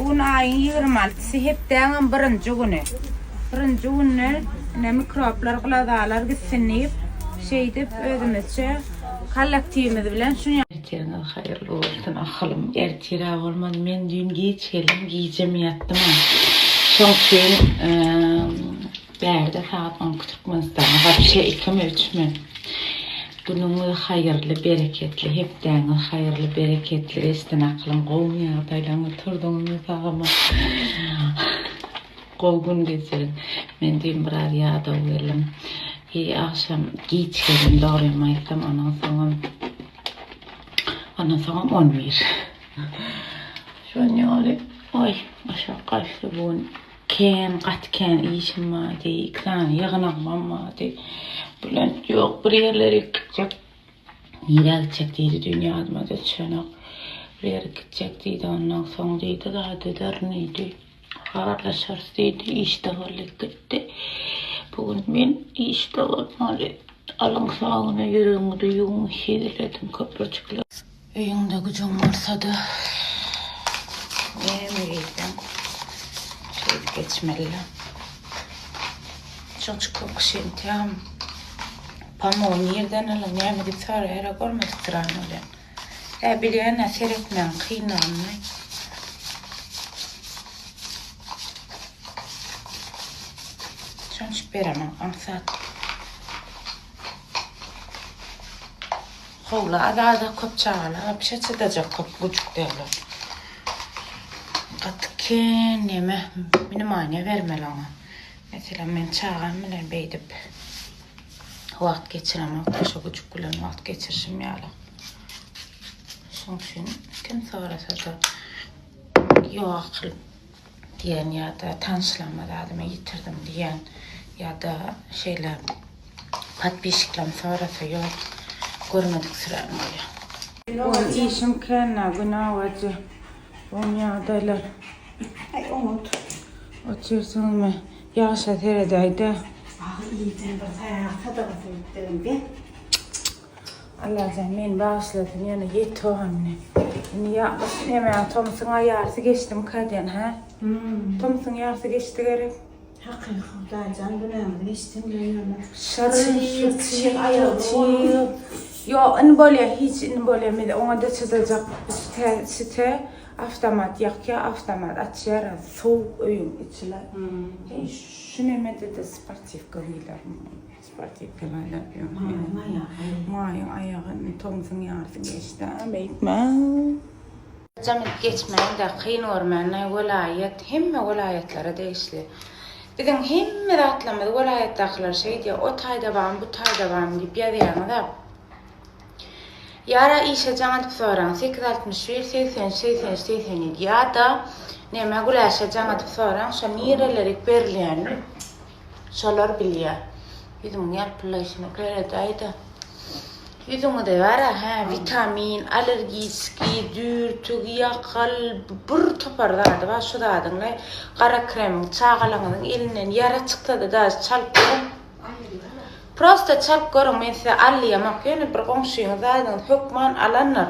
Bu gün aýyň 26-sy, hepdäňem birinji güni. Birinji günde ine mikroblar, glazalar gitsin diýip, şeýdip özümizçe kollektiwimiz bilen şuny Ertiriňiz haýyrly bolsun ahylym. Ertir-ä bolmady. Men düýn giç geldim, gijem ýatdym-a. Şoň üçin bärde sagat 12 Türkmenistanda wapşe ikimi, üçmi. Günüňiz haýyrly, bereketli, hepdäňiz haýyrly, bereketli geçsin akylym. Gowumy ýagdaýlaryňyz, turduňyzmy sagmy? Gowy gün geçiriň. Men düýn biraz ýadaw geldim. I agşam giç geldim dogrymy aýtsam, ondan soňam ondan soňam 11. Şon ýaly, oý, aşak gaçdy bu gün. Kän, gaty kän işim bardy, iki sany ýygnagymam bardy. Bülent ýok, bir ýerlere gitjek. Nirä gitjek diýdi, düýn ýadyma-da düşenok. Bir ýere gitjek diýdi, ondan soň diýdi, zat ederin diýdi. Habarlaşarys diýdi, işde boldy, gitdi. Bu gün men işde bolmaly. Alyň sagyny, ýüregiňizi ýuwuň, hezil ediň köpürjikler. Öýüňde güjüň bolsa-da, näme geýseň, şeýdip geçmeli-le. Şonça köp kişi entägem pamugy nirden aldyň, näme diýip soraýar-a, görmedikdiran bolýan. Hä, bilýän-ä seretmegiň kynlygyny. Şonça beremok aňsat. Howly azada köp çagalar wapşe çydajak köp güjük däl ol. Gaty kän neme mnimaniýa bermeli oňa. Meselem men çagam bilen beýdip wagt geçiremok şo güjük bilen wagt geçirişim ýaly. Şoň üçin kim sorasa-da ýok akyl diýen ýa-da tanyşlama zadymy ýitirdim diýen ýa-da şeýle podpisçiklerim sorasa ýok görmedik sürän bolýar. Bu işim känä güne wajy. On ýagdaýlar. Aý oňat. Otyrsyňmy? Ýagşa seredäýdä. Ah irden bir saýahat sadagasy etdigimde. Allajan meni bagyşlasyn ýöne ýetok indi. Indi ýa näme tomsuň-a ýarsy geçdimika diýen hä? Tomsuň ýarsy geçdi gerek. Hakyky Hudaýjan günämizi geçsin ýöne. Şyryn çyg aýagy çyg. Ýok indi bolýa hiç indi bolýa men oňa-da çydajak site site awtomat ýakýa awtomat açýar sowuk öýüň içi-le. Heý şu nemede-de sportiwka geýlerin. Sportiwka aýlap ýör. Maýyň aýagy. Maýyň aýagy indi tomsuň ýarysy geçdi-ä beýtme. Jam edip geçmäň-de kyn görmän-de welaýat hemme welaýatlara degişli. Biziň hemme zatlarymyzy welaýatdakylar şeýdýär o taýda barmy bu taýda barmy diýip ýazýaňyz-a. Ýara işe jaň edip soraň 861 83 83 87 ýa-da neme Güläşe jaň edip soraň şo nirelerik berilýänini Şolar bilýär. Ýüzüňiň ýalpyldaýşyna seredäýdä. Ýüzüňize bar-a, hä, witamin, allergiskiý, dürtük, ýakal, bir topar zady bar şu zadyň-laý. Gara kremiň çagalaryňyzyň elinden ýara çyksa-da daže çalyp görüň. Prosta çalyp görüň, men size al diýemok, ýöne bir goňşyňyz zadyňyz hökman alandyr.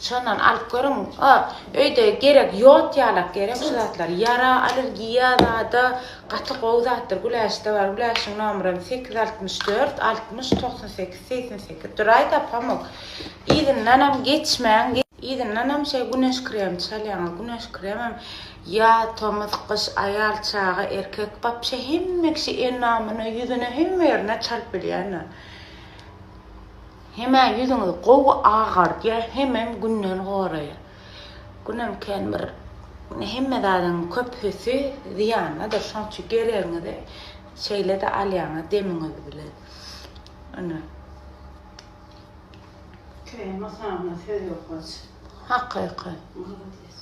Şondan alyp görüň. A, öýde gerek ýod ýalak gerek şu zatlar. Ýara, allergiýa zada gaty gowy zatdyr. Güläşde bar. Güläşiň nomerem 864 60 98 88. Duraýda pamuk. Yzyndanam geçmäň. Yzyndanam şeý güneş krem çalýaňyz. Güneş kremem ýaz, tomus, gyş, aýal, çaga, erkek, wapşe hemme kişi endamyna, ýüzüne, hemme ýerine çalyp bilýändir. Hemä ýüzüňizi gowy agardýar, hemem günden goraýar. Günem kän bir hemme zadyň köpüsi zyýanlydyr, şoň üçin geregiňizi şeýle-de alýaňyz demiňiz bilen. Ine. Krem hasabyna söz ýok wajy. Hakyky. Malades.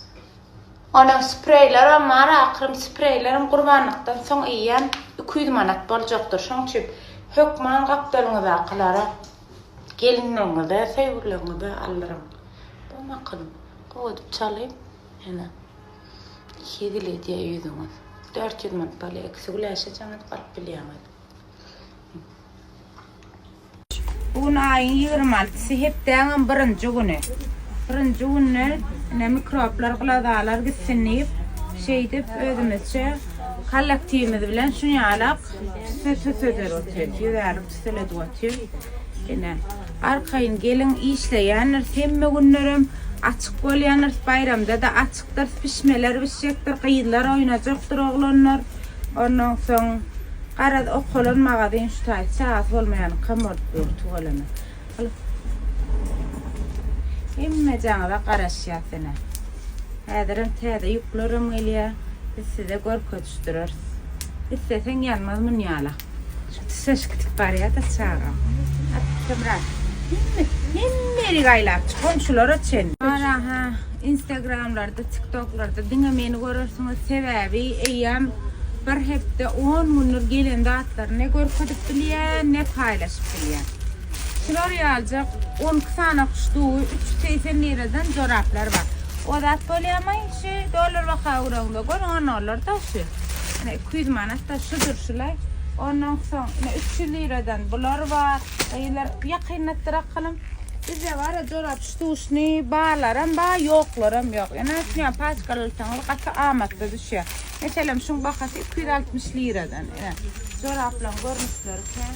Onuň spreýlerem bar akrym spreýlerem gurbanlykdan soň iýen 200 manat boljakdyr şoň üçin hökman gapdalyňyzdakylara gelinleriňize söýgüleriňize aldyryň bu makul gowy edip çalyp ene hezil edýär ýüzüňiz 400 manat bolýar ikisi güläşe jaň edip alyp bilýäňiz. Bu gün aýyň 26-sy, hepdäňem birinji güni. Birinji günde. Ine mikroblar, glazalar gitsin diýip, şeýdip özümizçe kollektiwimiz bilen şunýalak tüsse tüsseder otyrys. Ýüzärlik tüsseledip otyrys. Ine, arkaýyn geliň işleýändiris hemme günlerem açyk bolýandyrys, baýramda-da açykdyrys, pişmeler bişjekdir, gyzlar oýnajakdyr oglanlar. Ondan soň garaz okalan magazin şu taý çagasy bolmaýanyňkam bolup dur tüweleme. Hemmejaňyza garaşýas ine. Häzirem täze ýüklerem gelýär. Biz size görkezişdireris. Isleseň ýanmaz munýala. Şu tüsseşik gidip barýa-da çagam. Atdymyrat. Hemme, hemme ýerik aýlap çyk, goňşulara çenli. Bar-a-ha, Instagramlarda, TikToklarda diňe meni görersiňiz. Sebäbi eýýäm bir hepde, on gündür gelen zatlary ne görkezip bilýän, ne paýlaşyp bilýän. Şular ýaljak 12 sany ştugy 380 liradan joraplar bar. O zat bolýamy şu dollar baka ugragynda göni on dollar da şu. Ine 200 manat da şudur şulay. Ondan soň ine 300 liradan bular bar. Gyzlar ýakynlatdyr akylym. Bizde bar jorap ştuşny barlaram bar, ýoklaram ýok. Ine şuňa paçkaly alsaňyz gaty amatly düşýär. Meselem şuň bahasy 260 liradan. Ine joraplaryň görnüşleri kän.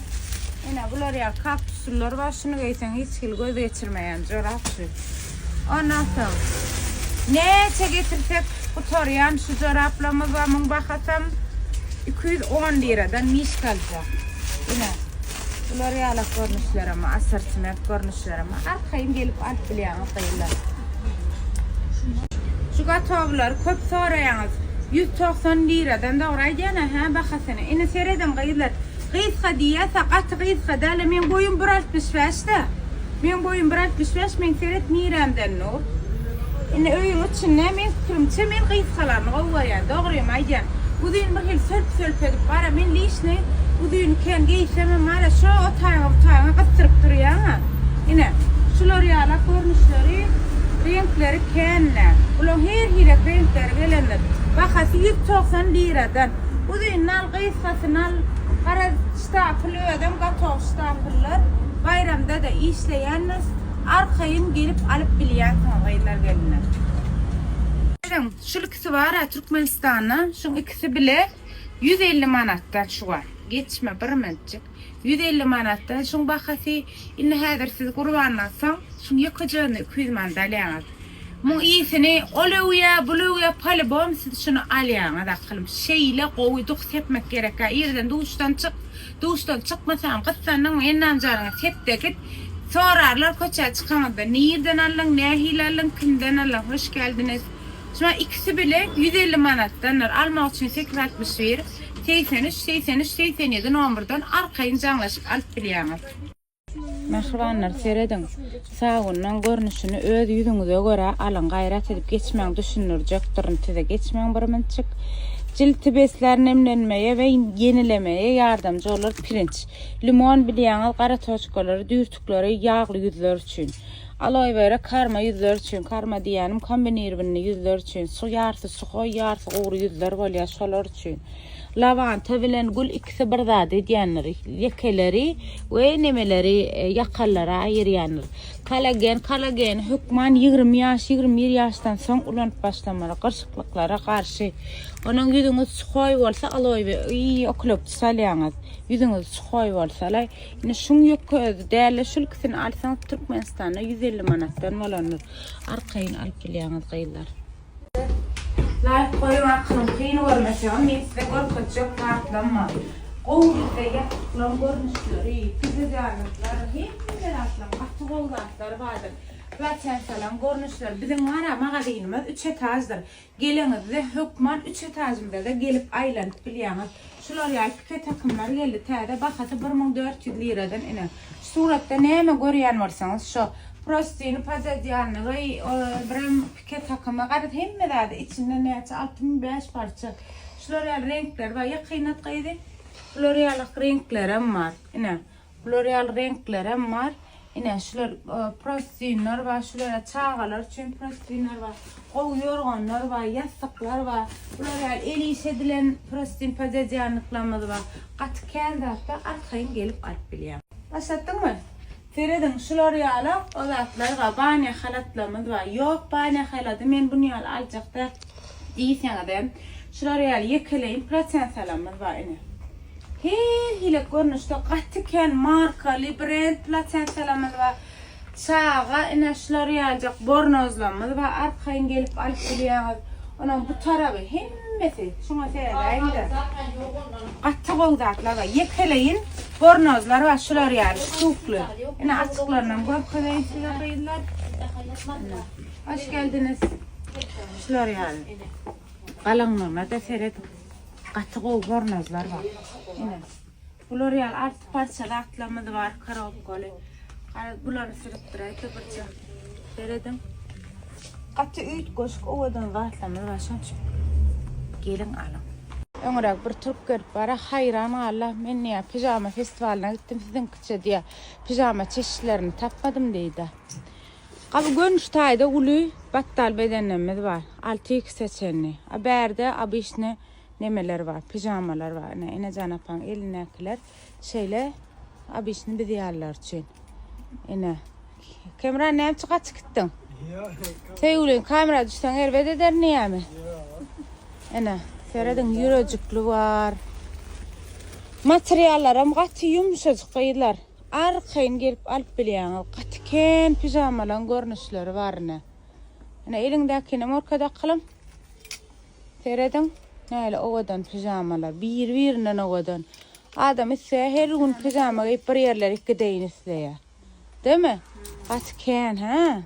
Ine bular ýaly kaktuslylar bar. Şuny geýseň hiç hili göz geçirmeýän jorap şu. Ondan soň näçe getirsek gutarýan şu joraplarymyz bar. Muň bahasam 210 liradan mişka aljak. Ine bular ýalak görnüşlerem bar, assortiment görnüşlerem bar. Arkaýyn gelip alyp bilýäňiz gyzlar. Şu gatowlary köp soraýaňyz. 190 liradan dogry aýdýan-a hä bahasyny. Ine serediň gyzlar. Gysga diýýäs-ä gaty gysga däl-ä meň boýum bir 65-dä. Meň boýum bir 65 meň seret nirämden nur. Indi öýüň içinde meň pikirimçe men gysgalaryny gowy görýän dogrymy aýdýan. Uzyn bir hili sölp-sölp edip gara men lişni uzyny kän geýsemem bara şo o taýyňa bu taýyňa gysdyryp durýaň-a. Ine, şular ýalak görnüşleri, reňkleri kän-dä. Bulaň her hilek reňkleri gelendir. Bahasy 190 liradan. Uzynyny al, gysgasyny al, garaz, ştapyl özem gatow ştapyllar. Baýramda-da işleýändiris. Arkaýyn gelip alyp bilýänsiňiz gyzlar gelinler. Şuň şul ikisi bar-a Türkmenistanda, şuň ikisi bile 150 manatdan şu bar. Geçme bir minutjyk. 150 manatdan şuň bahasy. Indi häzir siz gurbandan soň şuň ýekejerini 200 manada alýaňyz. Muň ysini ol öwýä, bul öwýä, polibom siz şuny alýaňyz akylym. Şeýle gowy duh sepmek gerekkä. Irden duşdan çyk, duşdan çykmasaň gyssandyňmy endam-janyňa sep-de git. Sorarlar köçä çykaňyzda nirden aldyň, nähili aldyň, kimden aldyň. Hoş geldiniz. Şuna ikisi bile 150 manatdandyr. Almak üçin 861 83 83 87 nomerden arkaýyn jaňlaşyp alyp bilýäňiz. Mähribanlar serediň, sabyndan görnüşini öz ýüzüňize görä alyň, gaýrat edip geçmäň düşündirjekdirin size geçmäň bir minçik. Jilti beslär nemlenmeye we ýenilemeye ýardamjy bolar pirinç. Limon bilýäňiz gara toçkalary, düwürtikleri ýagly ýüzler üçin. Aloe vera karma ýüzler üçin, karma diýýänim kombinirownyý ýüzler üçin, su ýarsy suhoý ýarsy gury ýüzler bolýar şolar üçin. Lawanta bilen gül ikisi bir zady edýändir. Lekeleri we nemeleri ýakalary aýyrýandyr. Kollagen, kollageni hökman 20 ýaş, 21 ýaşdan soň ulanyp başlamaly gyrşyklyklara garşy. Onuň ýüzüňiz suhoý bolsa aloe we oklopçy salýaňyz. Ýüzüňiz suhoý bolsa-laý. Indi şuň ýeke özi däl-de şul ikisini alsaňyz Türkmenistanda 150 manatdan bolandyr. Arkaýyn alyp bilýäňiz gyzlar. Laýk goýuň akylyň kyn görmeseňem men size görkezjek zatlam bar. Gowy bizde ýassyklaň görnüşleri, pidejazyklar, hemme zatlaň gaty gowy zatlary bardyr. Plaçensalaň görnüşleri biziň bara magazynymyz üç etaždyr. Geleňizde hökman üç etažymyzada gelip aýlanyp bilýäňiz. Şular ýaly pike takymlar geldi täze bahasy 1400 liradan ine. Şu suratda näme görýän bolsaňyz şo prostini pododýalnygy birem pike takymy garaz hemme zady içinde näçe 65 parça. Şular ýaly reňkler bar ýakynat gyzy. Bular ýaly reňklerem bar. Ine. Bular ýaly reňklerem bar. Ine şular prostinler bar, şulara çagalar üçin prostinler bar. Gowy ýorganlar bar, ýassyklar bar. Bular ýaly el iş edilen prostin pododýalniklarymyz bar. Gaty kän zatlar arkaýyn gelip alyp bilýäň. Başlatdyňmy? Serediň, şular ýaly o zatlar bar, banýa halatlarymyz bar. Ýok, banýa halady men buny ýaly aljak däl diýseňizem, şular ýaly ýekeleýin plotensalarymyz bar ine. Her hili görnüşde gaty kän markaly brend plotensalarymyz bar. Çaga ine şular ýalyjak bornozlarymyz bar, arkaýyn gelip alyp bilýäňiz. Onuň bu taraby hemmesi, şuňa seredäýiň-de. Gaty gowy zatlar bar. Ýekeleýin bornozlar bar şular ýaly ştukly. Ine açyklarynam görkezeýin size gyzlar. Ine. Hoş geldiniz. Şular ýaly. Galyňlygyna-da serediň. Gaty gowy bornozlar bar. Ine. Bular ýaly alty parça zatlarymyz bar korobkaly. Garaz bulary syrypdyraýda birje. Serediň. Gaty üýtgeşik owadan zatlarymyz bar şonuň üçin geliň alyň. Öňräk bir türk gelip bara haýran galdy. Men diýýär pižama festiwalyna gitdim siziňkiçe diýýär. Pižama çeşitlerini tapmadym diýdi. Gaby görnüş taýda uly batdal bedenlerimiz bar. Alty ikse çenli. A bärde obyçny Nemeler bar, pijamalar bar. Ine, Enejan apaň elindäkiler şeýle obyçny biz ýalylar üçin. Ine. Kemran näme üçin gaçyp gitdiň? Söýgüliň kamera düşseň erbet ederini ýamy? Ine, serediň ýürejikli bar. Materiallaram gaty ýumşajyk gyzlar. Arkaýyn gelip alyp bilýäňiz. Gaty kän pijamalaryň görnüşleri bar ine. Ine eliňdäkinem görkez akylym. Serediň, nähili owadan pižamalar, biri-birinden owadan. Adam isleýär, her gün pižama geýip bir ýerlerik gideýin isleýär. Demi? Gaty kän, hä?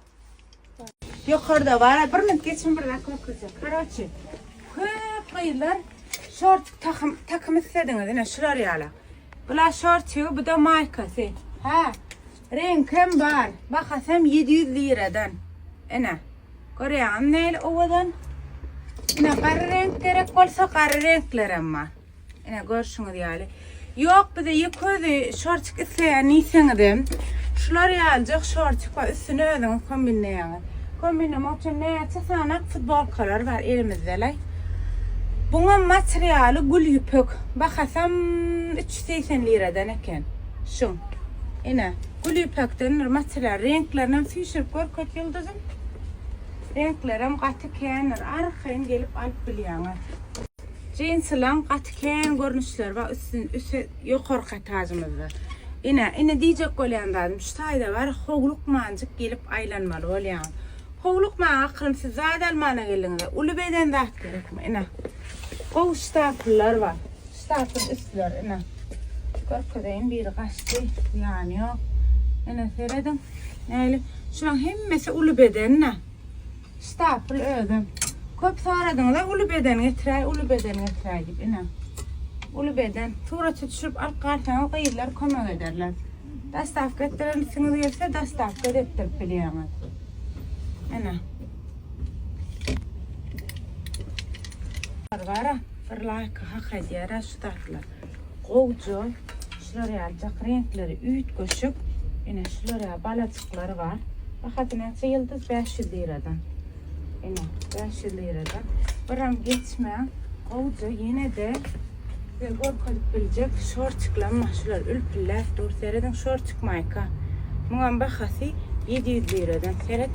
Ýokarda bar, bir minut geçin bir zat görkezjek. Karoçi, köp gyzlar şortik takym, takym islediňiz, ine şular ýaly. Bular şortigi, bu da maýkasy. Hä? Reňkem bar, bahasam 700 liradan. Ine. Görýäňizmi nähili owadan? Ine gara reňk gerek bolsa gara reňklerem bar. Ine görşüňiz ýaly. Ýok bize ýeke özi şortik isleýän diýseňizem, şular ýalyjak şortik bar, üstüne özüňiz kombinleýäňiz. Kombinlemek üçin näçe sanak futbolkalar bar elimizde-le. Buňam materialy gül ýüpek. Bahasam 380 liradan eken. Şuň. Ine. Gül ýüpekdendir material. Reňklerinem süýşürip görkez ýyldyzym. Reňklerem gaty kändir. Arkaýyn gelip alyp bilýäňiz. Jinsileň gaty kän görnüşleri bar üstün üse ýokarky etajymyzda. Ine, ine diýjek bolýan zadym şu taýda bar howlukmanjyk gelip aýlanmaly bolýaňyz. Howlukmaň akylym siz zat almana geldiňiz. Uly beden zat gerekmi? Ine. Gowy ştapyllar bar. Ştapyl üstler ine. Görkezeýin biri gaçdy. Ýany ýok. Ine serediň. Näli? Şulaň hemmesi uly bedende. Ştapyl özem. Köp soradyňyz-a uly beden getiräý, uly beden getiräý diýip. Ine. Uly beden. Surata düşürip alyp galsaňyz gyzlar kömek ederler. Dostawka etdiresiňiz gelse dostawka etdirip bilýäňiz. Ine. Bara bir laýka hak edýär-ä şu zatlar. Gowja şular ýalyjak reňkleri üýtgeşik. Ine şular ýaly balajyklary bar. Bahasy näçe ýyldyz? 500 liradan. Ine 500 liradan. Biram geçmäň. Gowja ýene-de size görkezip biljek şortiklerim bar. Şular ülpülläp dur. Serediň şortik maýka. Muňam bahasy 700 liradan. Seret.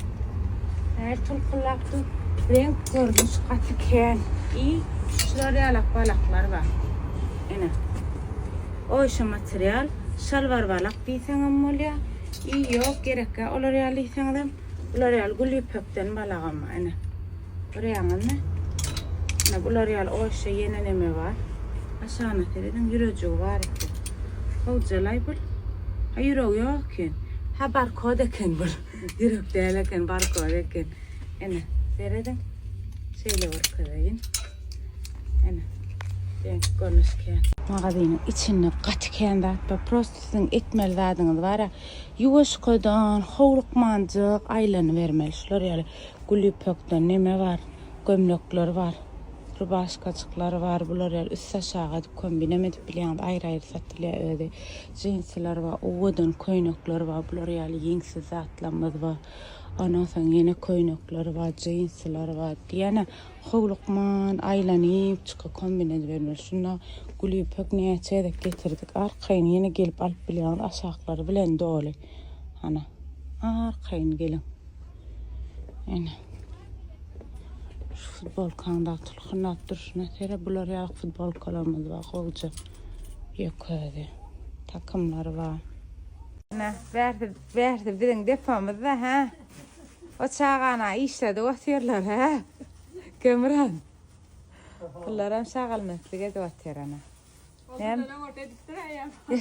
Näl tulkullap dur. Reňk görnüş gaty kän. I şular ýalak balaklar bar. Ine. Oýşa material. Şalbar balak diýseňem bolýar. I ýok gerekkä olar ýaly diýseňizem bular ýaly gül ýüpekden balagam bar. Ine. Görýäňizmi? Ine bular ýaly oýşa ýene neme bar. Aşagyna serediň ýürejigi bar eken. Howjalaý bul. Ha ýüregi ýok eken. Ha barkod eken bul. Ýürek däl eken, barkod eken. Ene, serediň. Şeýle görkezeýin. Ene. Reňk görnüş kän. Magazynyň içinde gaty kän zat bar. Prosto siziň etmeli zadyňyz bar. Ýuwaşkadan, howlukmanjyk aýlanybermeli. Şular ýaly gül ýüpekden neme bar, gömlekler bar, rubaşkajyklar bar. Bular ýaly üst aşaga edip kombinem edip bilýäňiz. Aýry-aýry satylýar özi. Jinsiler bar, owadan köýnekler bar, bular ýaly ýeňsiz zatlarymyz bar. Ondan soň ýene köýnekler bar, jinsiler bar. Diýýän-ä, howlukman aýlanyp çykyp kombin edibermeli. Şunda gül ýüpek näçe gezek getirdik. Arkaýyn ýene gelip alyp bilýäňiz, aşaklary bilen doly. Hana, arkaýyn geliň. Ene. Şu futbolkaň da tulkunlap durşuna sere bular ýaly futbolkalarymyz bar gowja. Ýöközi. Takymlar bar. Ene, bärsi, bärsi biziň depomyzda, hä? O çagana işledip otyrlar, hä? Kemran. Bularam şagalmeslik edip otyr ana. Näme?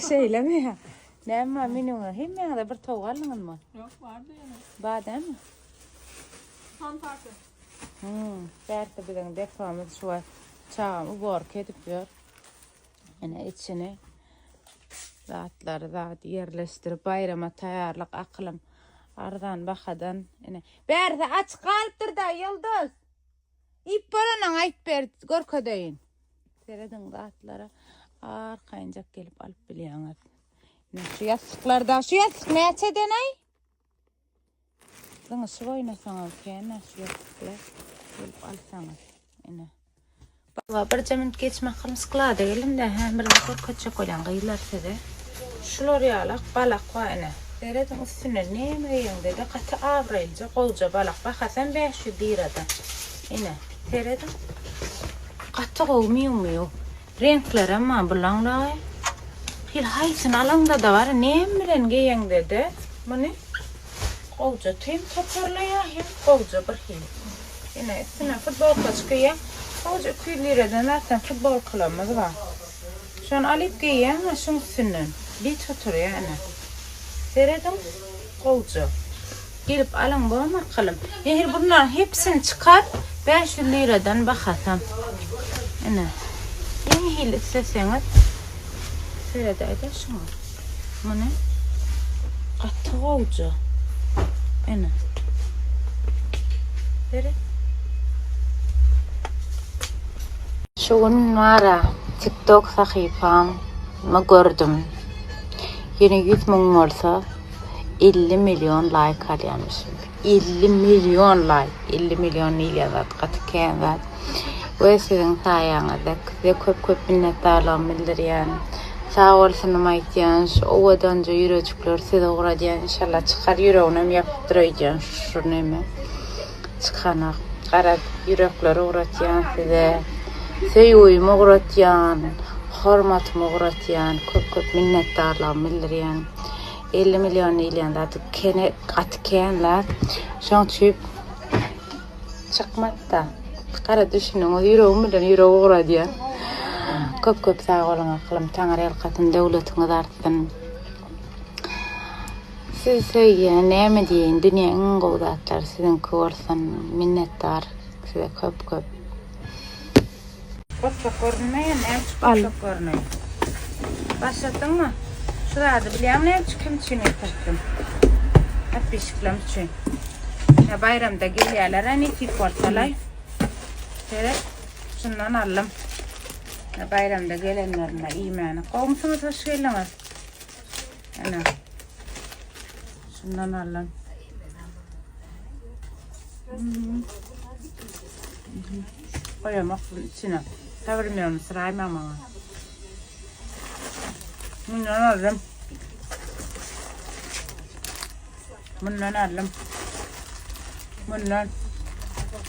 Şeýlemi ýa? Näme bar menüňe? Hemmäňize bir towuk aldyňyzmy? Ýok, bardy ýene. Bar dämi? Son parça. Hmm, bärde biziň depomyz şu wagt çagam uborka edip ýör. Ene içini zatlary zat ýerleşdirip baýrama taýýarlyk akylym arzan bahadan. Ene bärde açyk galypdyr-da Ýyldyz. Iýip bolanyň aýt ber, görkezeýin. Serediň zatlara arkaýynjak gelip alyp bilýäňiz. Ine şu ýassyklarda, şu ýassyk näçeden-aý? Zyňyşyp oýnasaňyz kän-ä şu ýassyklar. Gelip alsaňyz. Ine. Baba birje minut geçmek hym sklada geldim-de, hä bir zat görkezjek bolýan gyzlar size. Şular ýalak balak bar ine. Serediň üstüne näme geýeňde-de gaty abraýlyja gowja balak. Bahasam 500 liradan. Ine, serediň. Gaty gowy miu-miu. Reňklerem bar bulaň laý. Hil haýsyny alaňda-da bar, näme bilen geýeňde-de muny gowja tüýüm toparlaýar hem gowja bir hil. Ine, üstüne futbolkaçyk geýýäň. Gowja 200 liradan zatdan futbolkalarymyz bar. Şony alyp geýýäň-ä şuň üstünden. Biç oturýa ine. Serediň, gowja. Gelip alyň bormy akylym. Nehir bunlaryň hepsini çykar, 500 liradan bahasam. Ine. Nähili isleseňiz seredäýdä şuňa. Muny gaty gowja. Ine. Seret. Şu gün bara TikTok sahypamy gördüm. Ýene 100 müň bolsa 50 million laýk alýarmyşym. 50 million laýk. 50 million diýilýän zat gaty kän zat. We siziň saýaňyzda size köp-köp minnetdarlygymy bildirýän. Sag bolsunymy aýtýan. Şu owadanja ýürejikleri size ugradýan. Inşallah çykar ýüreginem ýapypdyr öýdýän şu neme. Çykanak. Garaz, ýürekleri ugratýan size. Söýgümi ugratýan, hormatymy ugratýan, köp-köp minnetdarlygymy bildirýän. 50 million diýilýän zat kene gaty kän zat. Şoň üçin çykmaz-da. Gara düşüniňiz, ýüregim bilen ýürek ugradýan. Köp-köp sag boluň akylym. Taňry ýalkasyn, döwletiňiz artsyn. Sizi söýýän, näme diýeýin, dünýäň iň gowy zatlary siziňki bolsun. Minnetdar size köp köp. Goçak görünmeýär, näme üçin goçak görünýär? Başladyňmy? Şu zady bilýäňmi näme üçin kim üçin getirdim? Podpisçiklerim üçin. Ýa baýramda gelýärler-ä nesip bolsalaý. Seret, şundan aldym. Ýa baýramda gelenlerinde iýmäne. Gowumsyňyz, hoş geldiňiz. Ene. Şundan aldym. Goýamak bunun içine. Sabırmıyorum sırayma maňa. Bundan aldım. Mundan aldym. Mundan.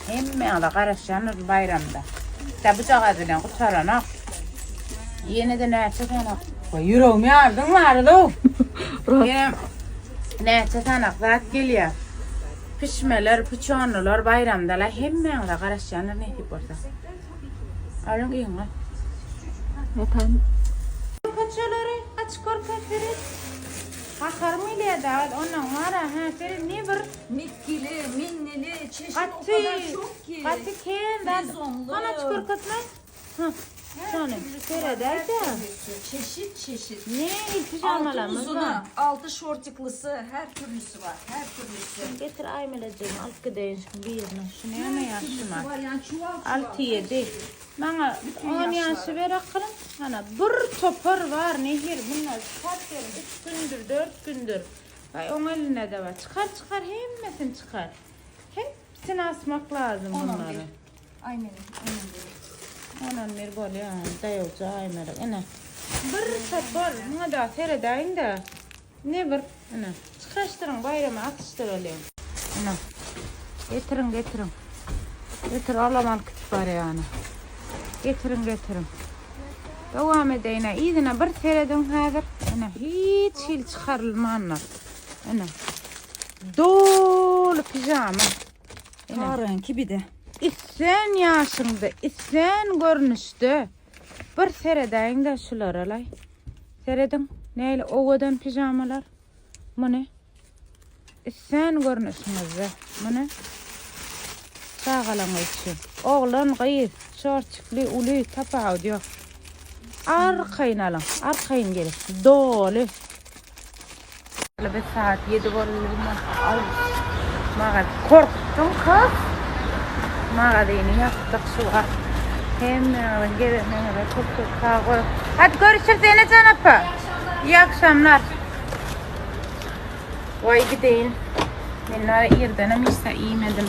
Hemmäňize garaşýandyr baýramda. Da bujagaz bilen gutaranok. Ýene-de näçe sanak. Goý ýüregimi ýardyň Arzuw. Ýene näçe sanak zat gelýär. Pişmeler, püçonlylar baýramda-la hemmäňize garaşýandyr nesip bolsa. Alyň iýiň. Ýatan. Köçeleri açyk görkez seret. Gaharym gelýär dagy ondan wara hä seret ne bir Mitkili, minnili, çeşit o gaty kadar çok ki. gaty kän zat. Frezonlu. Hany açyk görkezme. Hah şony Her seredäýdä. türlüsü, Çeşit çeşit. Ne Altı pijamalarymyz uzunu, bar. altı şortiklısı, her türlüsü var. Her türlüsü. Getir Aýmelejigimi alyp gideýin şuň birini. Şu näme Her ýaşyma? türlüsü var yani çuval çuval. 6 7. Maňa Bütün 10 yaşlara. ýaşy ber akylym. Ana bir topar bar nehir bunlar çykar sen 3 gündür 4 gündür. Vay oň elinde de bar. Çykar çykar hemmesini çykar. Hepsini asmak lazım 10 bunları. 11. Aynen, 10 11. 10 11 bolýar. Daýawja Aýmelek. Ine. Bir topar. Muňa da seredäýin de. Ne bir ine. çykaşdyryň Baýrama atyşdyralyň. Ine. Getiriň getiriň. Getir olam alyp gidip barýany. Getiriň getiriň. Dowam edeýin-ä. Yzyna bir serediň häzir. Ine hiç hili çykarylmandyr. Ine. Doly pijama. Ine. Reňki bir de. Islän ýaşyňda, islän görnüşde bir seredäýiň-dä şulara-laý. Serediň, nähili owadan pijamalar. Muny islän görnüşiňizde, muny çagalaryňyz üçin. Oglan, gyz, şorçikli, uly, tapawudy ýok. Arkaýyn alyň, arkaýyn gelip, doly. Biz saat 7 boldy. Ay, magaz korkutdun kız. Magazyny ýapdyk şu wagt. Hemmäňiziň gelenleriňize köp köp sag boluň. Hadi görüşürüz Enejan apa. İyi akşamlar. Vay gideýin. Men nara irdenem işse iýmedim.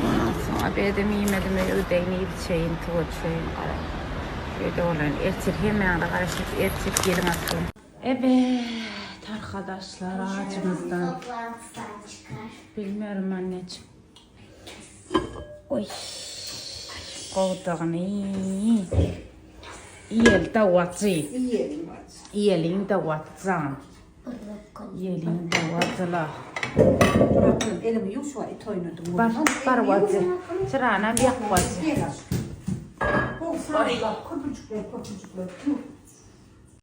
Ondan soň obedem iýmedim. Öýe gideýin, iýip içeýin, suwa düşeýin. Öýde bolan ertir hemmäňize garaşyp ertir geliň aslym. Evet arkadaşlar ağacımızdan. Bilmiyorum anneciğim. Oy. Gowdagyny. Iýeli dawacı. Iýeliň dawacı. Iýeliň dawacılar. Bırakın elimi yuv şu it oynadım. Bar, bar wacı. Çyrana bir yak wacı. Oh sağ ol bak köpücükler köpücükler. Yuh.